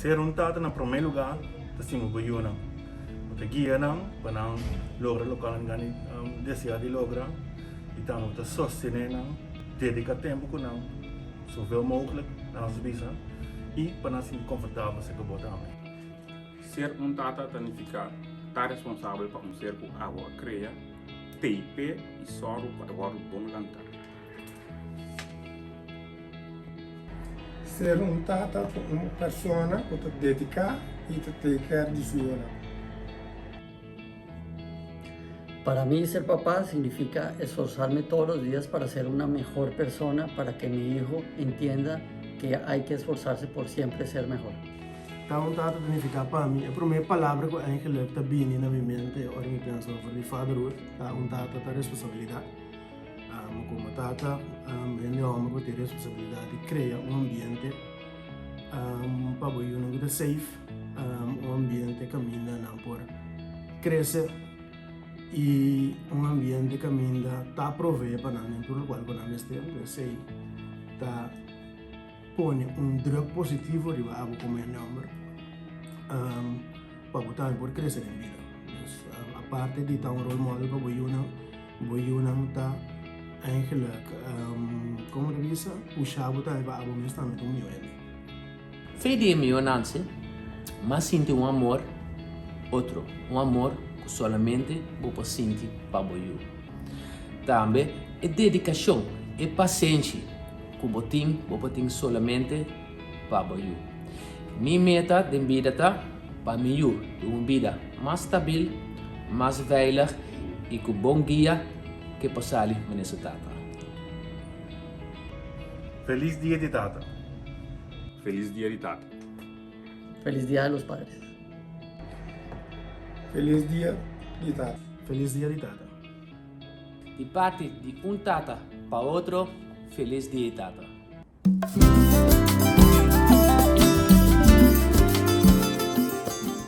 Ser un tata na promé lugá ta stima bo yunan. Bo ta guia nan pa nan logra lokual nan gana deseá di logra i tambe bo ta sostené nan, dediká tempu ku nan zoveel mogelijk nan nos bisa i pa nan sinti konfortabel serka bo tambe. Ser un tata ta nifiká ta responsabel pa un ser ku abo a krea, teip'é i sòru pa e wòrdu bon lantá. Ser un tata ta un persona ku ta dediká i ta take care di su yunan. Para mi ser papá significa esforzarme todos los días para ser una mejor persona para que mi hijo entienda que hay que esforzarse por siempre ser mejor. Ta un tata ta nifiká pa mi. E promé palabra ku eigenlik ta bini na mi mente ora mi pensa over di fatherhood ta un tata ta responsabilidat. Komo tata, hende hòmber bo tin responsabilidat di krea un ambiente pa bo yunan ku ta safe, un ambiente kaminda nan por krese i un ambiente kaminda ta provee pa nan den tur lokual ku nan mester. Esei ta pone un druk positivo riba abo komo hende hòmber pa bo tambe por krese den bida. Aparte di ta un role model pa bo yunan. Bo yunan ta eigenlijk, como ta bisa, pusha bo tambe pa abo mes tambe ta un mihó hende. Fe di e mihó Nancy, m'a sinti un amor otro, un amor ku solamente bo por sinti pa bo yu. Tambe e dedikashon, e pasenshi ku bo tin, bo por tin solamente pa bo yu. Mi meta den bida ta pa mi yu tin un bida mas stabil, mas veilig i ku bon guia ke por sali manera su tata. Felis dia di tata. Felis dia di tata. Felis dia de los padres. Felis dia di tata. Felis dia di tata. Di parti di un tata pa otro, felis dia di tata.